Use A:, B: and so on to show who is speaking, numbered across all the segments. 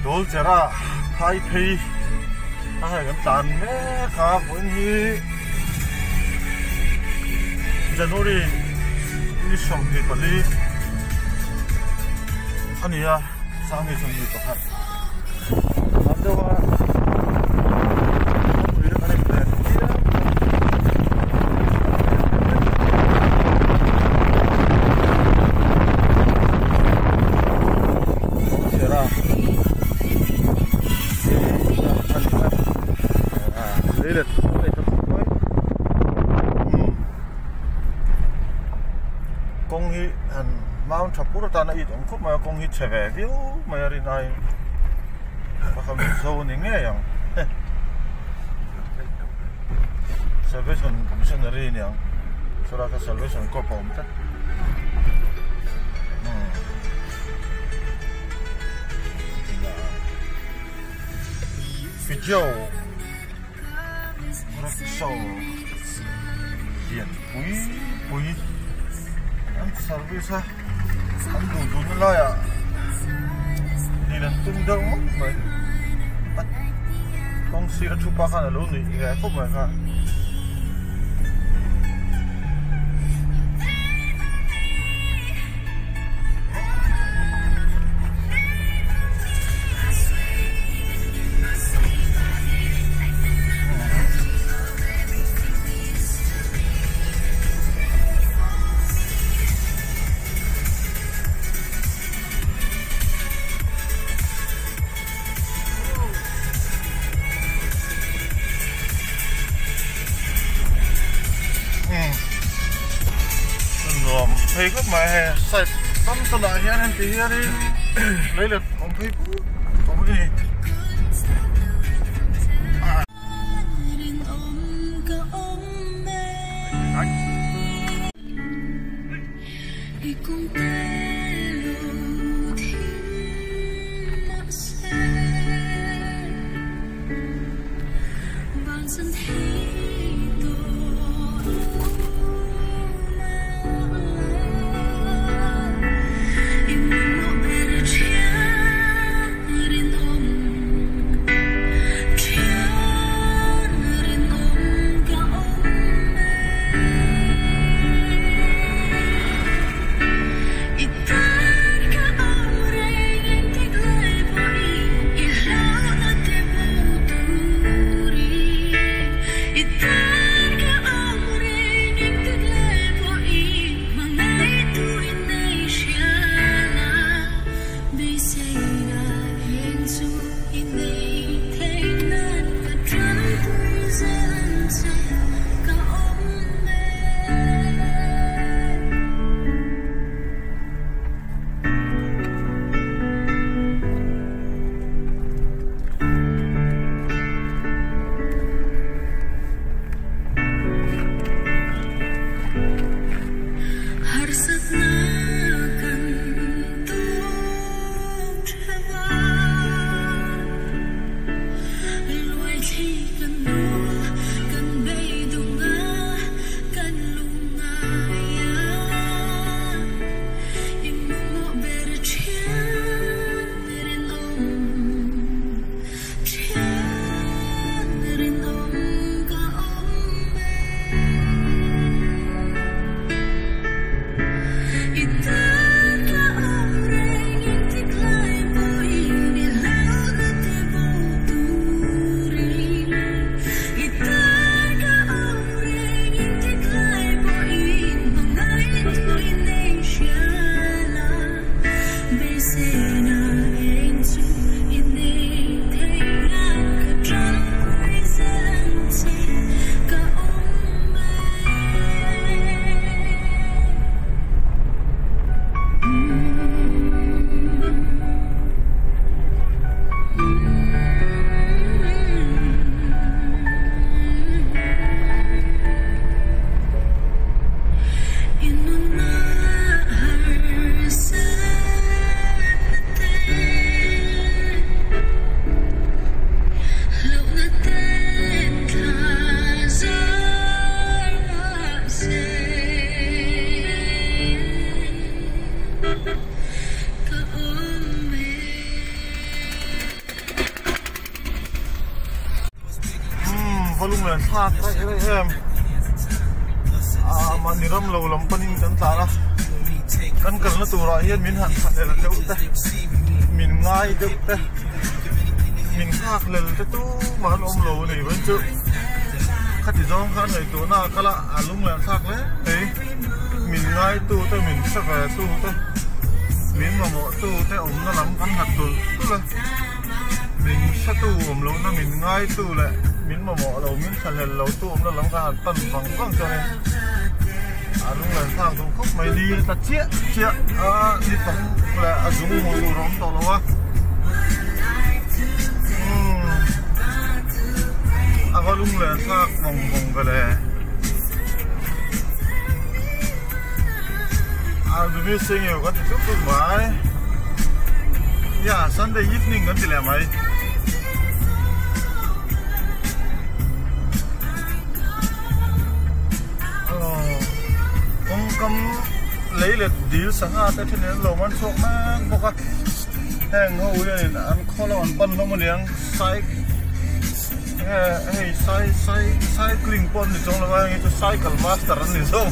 A: Dawlchera phai phei a hei kan tlan mek a vawiin hi January ni 24 a ni a sang ni 21 tam deuh a Kawng hi han mount tha pur atana it awm khawp mai a kawng hi chhe ve viau mai a rin aiin pakhat mizo a ni ngei ang salvation missionary a ni ang chulai kha salvation corp a awm tlat video rickshaw lian pui pui an service a an duh duh na laiah din an tum deuh ngawt mai a kawng sir a thu pa khan alo nuih ve khawp mai kha. Nuam phei khawp mai hei side tam tawnah hian heng ti hianin lei let awm phei put awm a ni. va lunglen thlak raih raih em ah mahni ram lo lam panin kan tlan a kan kalna turah hian min han thlahlel deuh te min ngai deuh te min nghak lel te tumah an awm lo a ni vawiin chu khati zawng khan ngaihtuahna a kal a a lunglen thlak hle mai min ngai tu te min hre ve tu te min mamawh tu te awmna lam kan nghat tulh tulh a. Min hretu awm lohna min ngaitu leh min mamawh lo min thlahlel lo tu awmna lam kha han pan vang vang chuanin a lunglen thlak duh khawp mai ni ta chiah chiah a ni tam leh a zung hmuh tur a awm tawh lo a umm a va lunglen thlak vawng vawng ve le I'll be missing you kan ti tluk tluk mai yeah Sunday evening kan ti leh mai kawngkam lei leh dil sangha te then in an lo man chhuak mek bawk a heng ho hianin an khaw lamah an pan hlawm aniang sai Nge hei sai sai cycling pawh an ni chuang lo a heng hi chu cycle master an ni zawk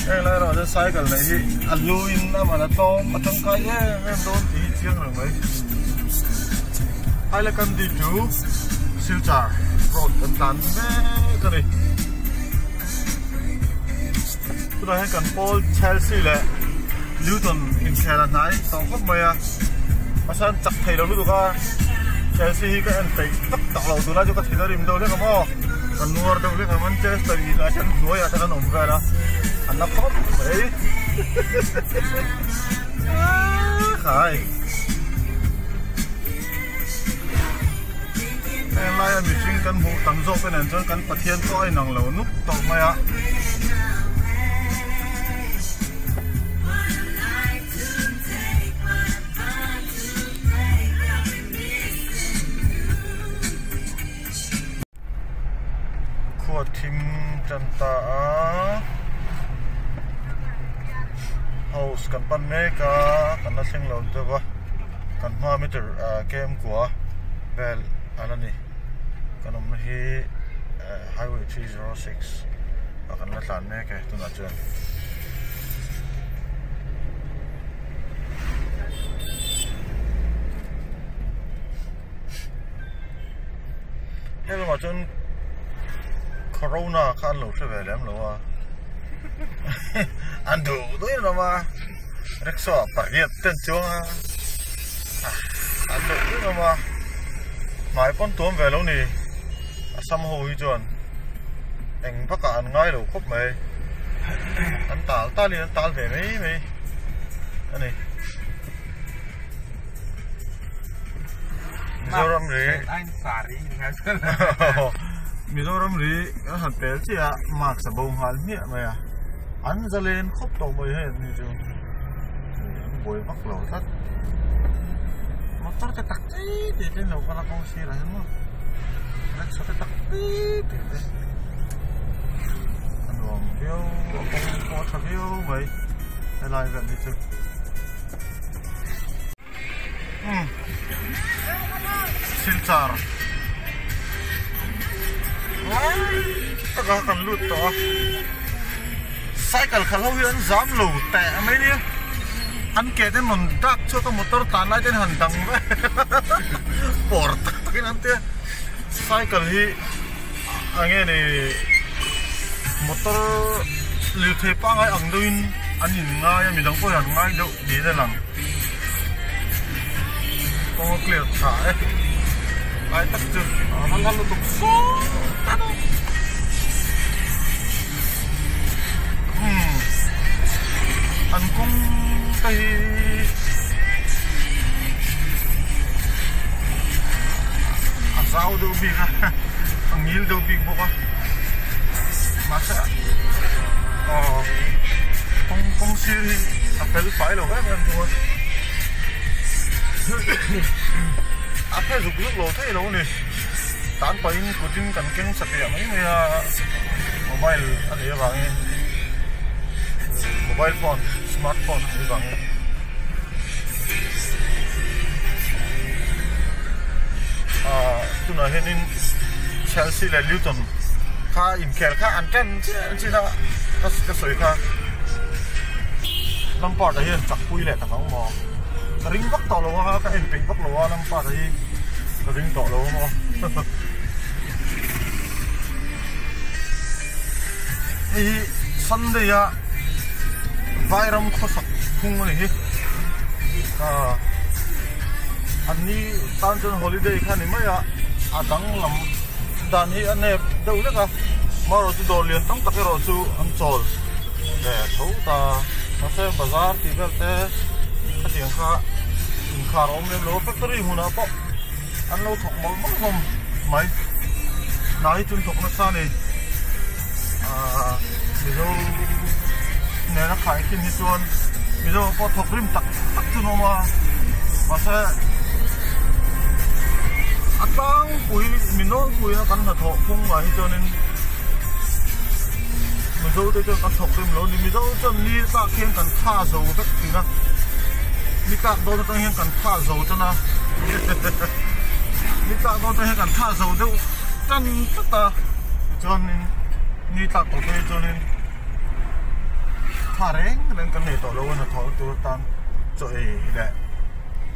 A: heng lai erawh chuan cycle neih hi a lu in a man a tlawm a tangkai em em dawn tih hi chiang reng mai Hailakandi to Silchar road kan tlan mek a ni tunah hian kan pawl Chelsea leh Luton inkhel a hnai tawh khawp mai a mahse an chak thei lo lutuk a Chelsea hi ka en peih tak tak lo tunlai chu ka thin a rim deuh hlek ang aw ka nuar deuh hlek ang Manchester United hnuaiah te kan awm vel a an la khawp mai khai Heng laia mihring kan hmuh tam zawk te nen chuan kan Pathian pawh a inang lo nuk tawh mai a. Khua thim tan ta a house kan pan mek a kan la thleng lo deuh a kan hma meter kem kua vel a la ni kan awmna hi highway 306 a kan la tlan mek e tunah chuan. Heng lamah chuan corona kha an lo hre ve lem lo a an duh duh em a rickshaw ah pariat te an chuang a an duh duh em a hmai pawn tuam ve lo ni a sam ho hi chuan eng bakah an ngai lo khawp mai an tal tal in an tal ve mai mai a ni. Mizoram ri Mizoram ri kan han pel chiah a mask a bo nghal hmiah mai a an zalen khawp tawh mai hei an ni chu an buai vak lo tlat motor te tak tih tih te an lo kal a kawng sirah hian maw rickshaw te tak tih tih te a nuam viau a kawng pawh a tha viau mai helai vel hi chu. Silchar taka kan lut tawh a cycle khalh ho hi an zam lo teh mai nia an ke te rawn dak chhuak a motor tlan lai te an han dang vek pawr tak tak in an tia cycle hi eng nge ni motor lirthei pangngai ang deuh in an in ngai a midang pawh hian an ngai deuh niin a lang kawng a clear tha e lai tak chu a hal hal lutuk sawt a umm an kawng te hi a zau deuh bik a a ngil deuh bik bawk a mahse aw kawng kawng sir hi a fel fai lo em em thung a a phe zuk zuk lo thei lo a ni tan pahin kutin kan keng satliah mai mai a mobile a nih avangin mobile phone smartphone a nih avangin. Aaa tunah. Tunah hianin Chelsea leh Luton kha inkhel kha an ṭan chiah chin a ka ka sawi kha Lampard-a hian chakpui leh tak ang maw ka ring vak tawh lo a ka en peih vak lo a Lampard-a hi ka ring tawh lo a maw hei hi Sunday a Vairam khawsak phung a ni hi ah an ni tan chuan holiday kha a ni mai a a danglam dan hi a nep deuh vek a marawh chu dawr lian tam tak erawh chu an chawl ve tho ta mahse bazar tih vel te khatiang kha inkhar a awm lem lo a factory hmunah pawh an lo thawk mawlh mawlh hlawm mai hna hi chu an thawk nasa a ni ahh mizo nena khai khin hi chuan mizo ah pawh thawk rim tak tak chu an awm a mahse a tlangpui mi nawlpui a kan hnathawh phung ah hi chuanin mizo te chuan kan thawk rim lo a ni mizo chuan ni tlak hian kan tha zo vek thin a ni tlak dawn atang hian kan tha zo tan a ni tlak dawn atang hian kan tha zo deuh tan tlat a tichuanin ni tlak tawh phei chuanin tha reng reng kan nei tawh lo a hnathawh tur atan chaw ei leh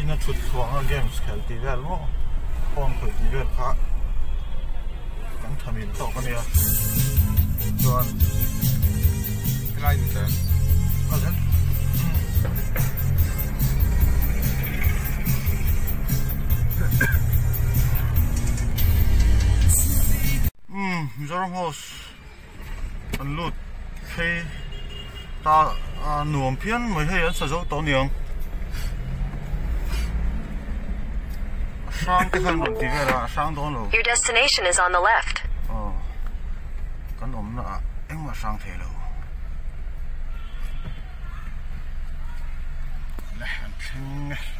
A: ina thut chhuang a games khel tih vel maw phone khawih tih vel kha kan tha mil tawk a nia chuan
B: helai ni zel
A: kal zel umm Mizoram house an lut phei ta a nuam phian mai hei an sa zo tawh aniang a hrang te khan rawn ti vel a a hrang dawn lo
C: Your destination is on the left.
A: Aw kan awmna ah engmah hrang thei lo le an thleng e.